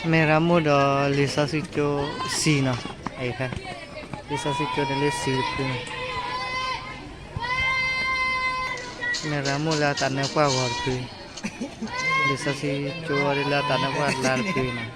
မ့ၢ်ရၤမိၢ်ဒီးလံာ်စီဆှံကၠိစံနီၤ, လံာ်စီဆှံကၠိန့ၣ်လၢစံတဖုန့ၣ်, မ့ၢ်ရၤမိၢ်လၢအတၢ်နၢပှၢ်ဂီၤတဖု, လံာ်စီဆှံကၠိဒ်လၢအတၢ်နၢပှၢ်လါတဖုနီ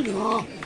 ၤ.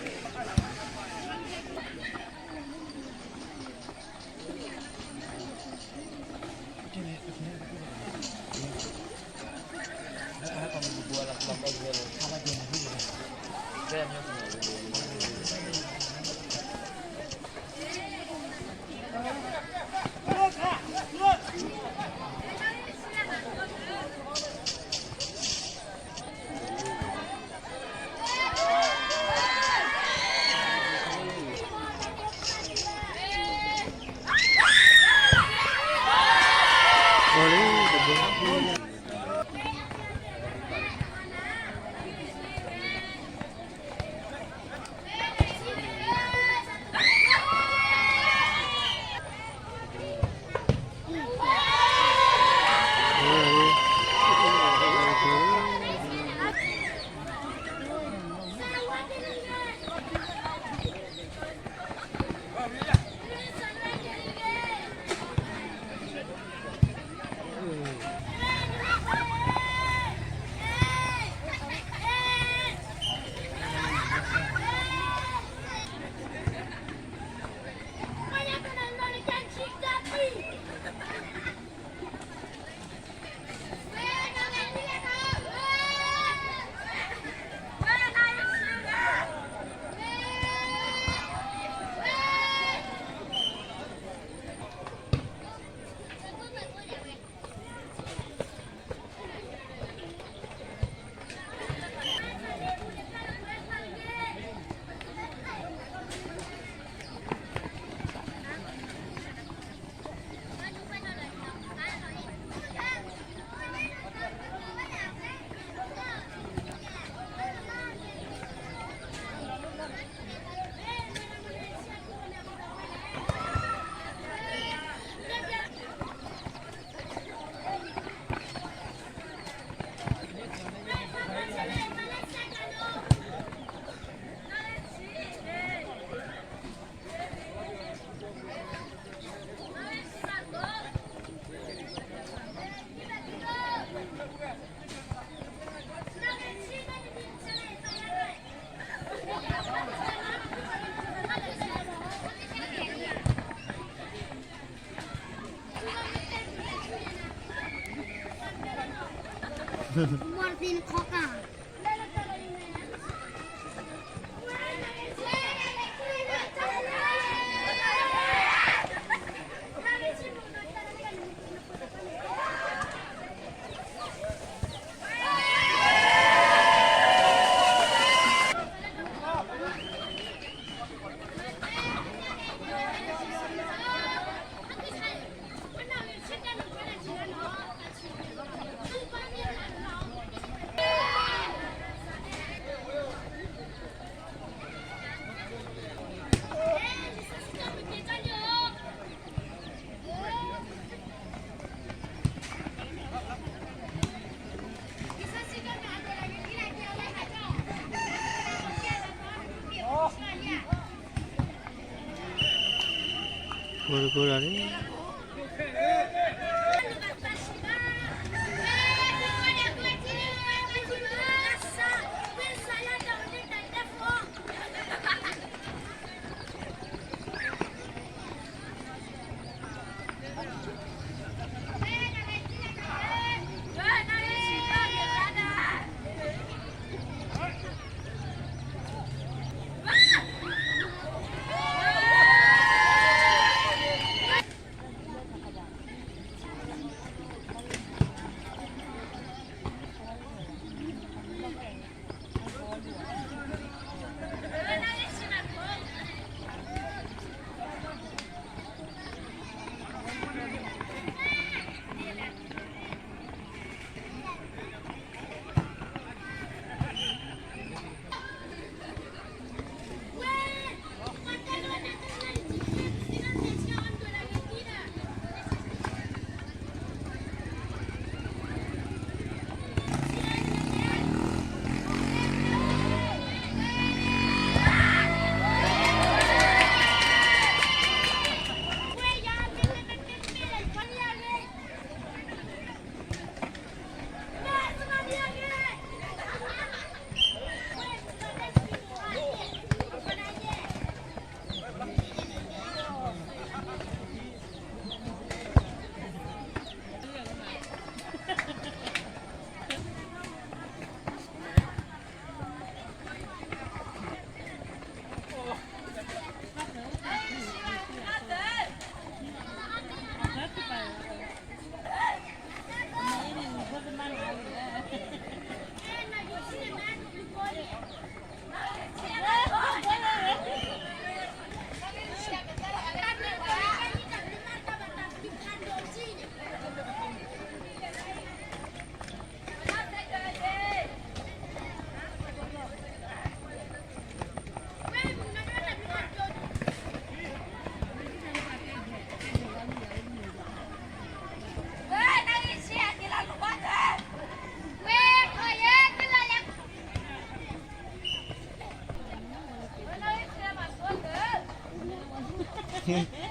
တကိးဒီးန့ၣ်